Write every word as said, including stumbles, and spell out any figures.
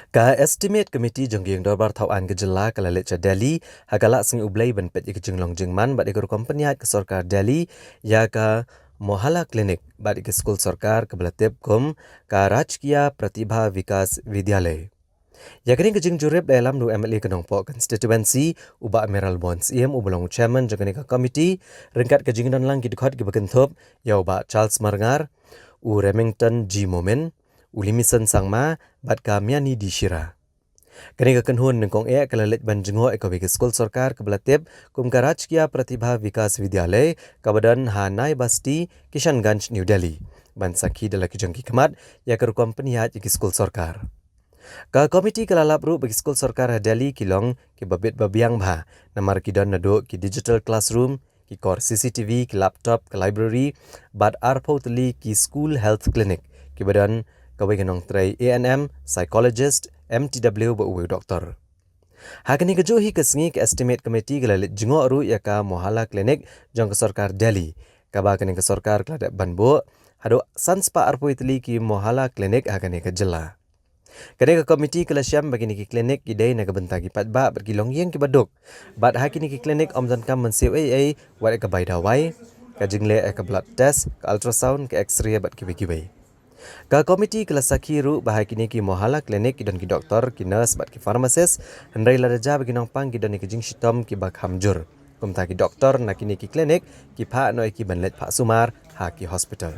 Ka Estimate Committee jong ka Ïing Dorbar Thaw Aiñ ka Jylla ka la leit sha Delhi ha ka Lah Sngi U Blei ban peit ïa ka jinglong jingman bad ïa ka rukom pynïaid ka Sorkar Delhi ïa ka Mohalla Clinic bad ïa ka skul sorkar kaba la tip kum ka Rajkiya Pratibha Vikas Vidyalay. Ïa kane ka jingjurip la ïalam da u M L A ka Nongpoh Constituency, u Bah Mayralborn Syiem, uba long u Chairman jong kane ka Committee, ryngkat ka jingdon lang ki dkhot kiba kynthup ïa u Bah Charles Marngar, u Remington G Momin, u Limison Sangma bad ka Miani D Shira. Kane ka kynhun nyngkong eh ka la leit ban jngoh ïa kawei ka skul sorkar kaba la tip kum ka Rajkiya Pratibha Vikas Vidyalay kaba don ha Nai Basti, Kishanganj, New Delhi, ban sakhi da la ki jong ki khmat ïa ka rukom pynïaid ïa ki skul sorkar. Ka Committee ka la lap ruh ba ki skul sorkar ha Delhi ki long kiba bit ba biang bha, namar ki don naduh ki digital classroom, ki kor C C T V, ki laptop, ka library bad arphew tylli ki school health clinic kiba don kawei ka nongtrei A N M, psychologist, M T W bad uwei u doktor. Ha kane kajuh hi ka sngi ka Estimate Committee ka la leit jngoh ruh ïa ka Mohalla Clinic jong ka Sorkar Delhi, kaba kane ka sorkar ka la dep ban buh haduh san spah arphew tylli ki Mohalla Clinic ha kane ka jylla. Kane ka Committee ka la shem ba kine ki clinic ki dei na ka bynta ki paidbah bad ki longïing kiba duk, bad ha kine ki clinic ym donkam ban siew ei ei wat ïa ka bai dawai, ka jingleh ïa ka blood test, ka ultrasound, ka X-ray bad kiwei kiwei. Ka Committee ka la sakhi ruh ba ha kine ki Mohalla Clinic ki don ki doktor, ki nurse bad ki pharmacist, hynrei lada jia ba ki nongpang ki don ïa ki jingshitom kiba kham jur, kumta ki doktor na kine ki clinic ki phah noh ïa ki ban leit phah sumar ha ki hospital.